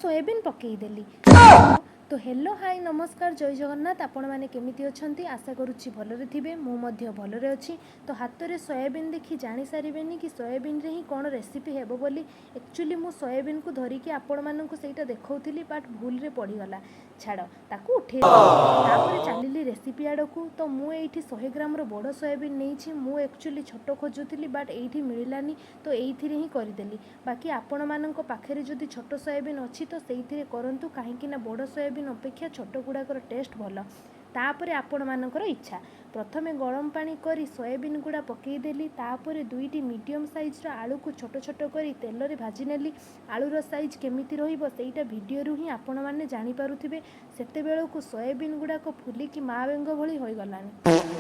Soybean ପକାଇଦେଲି। ତ hello, high, ନମସ୍କାର, ଜୟ ଜଗନ୍ନାଥ। ଆପଣମାନେ କେମିତି ଅଛନ୍ତି? ଆଶା କରୁଛି ଭଲରେ ଥିବେ। ମୁଁ ମଧ୍ୟ ଭଲରେ ଅଛି। ତ ହାତରେ ସୋୟାବିନ୍ ଦେଖି ଜାଣିସାରିବେନି କି ସୋୟାବିନ୍ରେ ହିଁ କ'ଣ ରେସିପି ହେବ ବୋଲି। ଆକ୍ଚୁଆଲି ମୁଁ ସୋୟାବିନ୍କୁ ଧରିକି ଆପଣମାନଙ୍କୁ ସେଇଟା ଦେଖାଉଥିଲି, ବଟ୍ ଭୁଲରେ ପଡ଼ିଗଲା। ଛାଡ଼, ତାକୁ ଉଠେଇ ତାପରେ ଚାଲିଲି ରେସିପି ଆଡ଼କୁ। ତ ମୁଁ ଏଇଠି 100 ଗ୍ରାମର ବଡ଼ ସୋୟାବିନ୍ ନେଇଛି। ମୁଁ ଆକ୍ଚୁଆଲି ଛୋଟ ଖୋଜୁଥିଲି, ବଟ୍ ଏଇଠି ମିଳିଲାନି, ତ ଏଇଥିରେ ହିଁ କରିଦେଲି। ବାକି ଆପଣମାନଙ୍କ ପାଖରେ ଯଦି ଛୋଟ ସୋୟାବିନ୍ ଅଛି, ତ ସେଇଥିରେ କରନ୍ତୁ, କାହିଁକି ନା ବଡ଼ ସୋୟାବିନ୍ ଅପେକ୍ଷା ଛୋଟ ଗୁଡ଼ାକର ଟେଷ୍ଟ ଭଲ। ତାପରେ ଆପଣମାନଙ୍କର ଇଚ୍ଛା। ପ୍ରଥମେ ଗରମ ପାଣି କରି ସୋୟାବିନ୍ ଗୁଡ଼ା ପକାଇଦେଲି। ତାପରେ ଦୁଇଟି ମିଡ଼ିୟମ୍ ସାଇଜ୍ର ଆଳୁକୁ ଛୋଟ ଛୋଟ କରି ତେଲରେ ଭାଜି ନେଲି। ଆଳୁର ସାଇଜ୍ କେମିତି ରହିବ, ସେଇଟା ଭିଡ଼ିଓରୁ ହିଁ ଆପଣମାନେ ଜାଣିପାରୁଥିବେ। ସେତେବେଳକୁ ସୋୟାବିନ୍ ଗୁଡ଼ାକ ଫୁଲିକି ମା ବେଙ୍ଗ ଭଳି ହୋଇଗଲାଣି।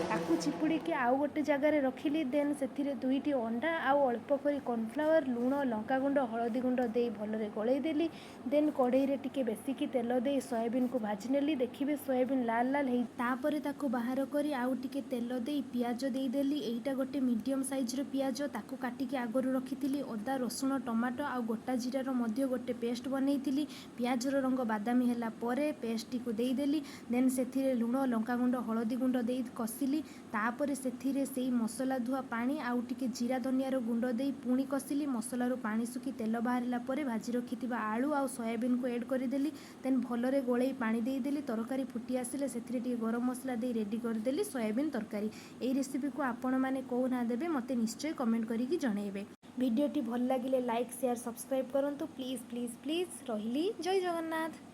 ତାକୁ ଚିପୁଡ଼ିକି ଆଉ ଗୋଟେ ଜାଗାରେ ରଖିଲି। ଦେନ୍ ସେଥିରେ ଦୁଇଟି ଅଣ୍ଡା ଆଉ ଅଳ୍ପ କରି କର୍ଣ୍ଣଫ୍ଲାୱାର, ଲୁଣ, ଲଙ୍କାଗୁଣ୍ଡ, ହଳଦୀ ଗୁଣ୍ଡ ଦେଇ ଭଲରେ ଗୋଳେଇ ଦେଲି। ଦେନ୍ କଢ଼େଇରେ ଟିକେ ବେଶିକି ତେଲ ଦେଇ ସୋୟାବିନ୍କୁ ଭାଜି ନେଲି। ଦେଖିବେ, ସୋୟାବିନ୍ ଲାଲ ଲାଲ ହେଇ, ତାପରେ ତାକୁ ବାହାର କରି ଆଉ ଟିକେ ତେଲ ଦେଇ ପିଆଜ ଦେଇଦେଲି। ଏଇଟା ଗୋଟେ ମିଡ଼ିୟମ୍ ସାଇଜ୍ର ପିଆଜ, ତାକୁ କାଟିକି ଆଗରୁ ରଖିଥିଲି। ଅଦା, ରସୁଣ, ଟମାଟୋ ଆଉ ଗୋଟା ଜିରାର ମଧ୍ୟ ଗୋଟେ ପେଷ୍ଟ ବନେଇଥିଲି। ପିଆଜର ରଙ୍ଗ ବାଦାମୀ ହେଲା ପରେ ପେଷ୍ଟଟିକୁ ଦେଇଦେଲି। ଦେନ୍ ସେଥିରେ ଲୁଣ, ଲଙ୍କାଗୁଣ୍ଡ, ହଳଦୀ ଗୁଣ୍ଡ ଦେଇ କଷିଲି। ତାପରେ ସେଥିରେ ସେଇ ମସଲା ଧୁଆ ପାଣି ଆଉ ଟିକେ ଜିରା ଧନିଆର ଗୁଣ୍ଡ ଦେଇ ପୁଣି କଷିଲି। ମସଲାରୁ ପାଣି ଶୁଖି ତେଲ ବାହାରିଲା ପରେ ଭାଜି ରଖିଥିବା ଆଳୁ ଆଉ ସୋୟାବିନ୍କୁ ଏଡ଼୍ କରିଦେଲି। ଦେନ୍ ଭଲରେ ଗୋଳେଇ ପାଣି ଦେଇଦେଲି। ତରକାରୀ ଫୁଟି ଆସିଲେ ସେଥିରେ ଟିକେ ଗରମ ମସଲା ଦେଇ ରେଡ଼ି କରିଦେଲି ସୋୟାବିନ୍ ତରକାରୀ। ଏଇ ରେସିପିକୁ ଆପଣମାନେ କେଉଁ ନାଁ ଦେବେ, ମୋତେ ନିଶ୍ଚୟ କମେଣ୍ଟ କରିକି ଜଣାଇବେ। ଭିଡ଼ିଓଟି ଭଲ ଲାଗିଲେ ଲାଇକ୍, ସେୟାର, ସବସ୍କ୍ରାଇବ୍ କରନ୍ତୁ, ପ୍ଲିଜ୍ ପ୍ଲିଜ୍ ପ୍ଲିଜ୍। ରହିଲି, ଜୟ ଜଗନ୍ନାଥ।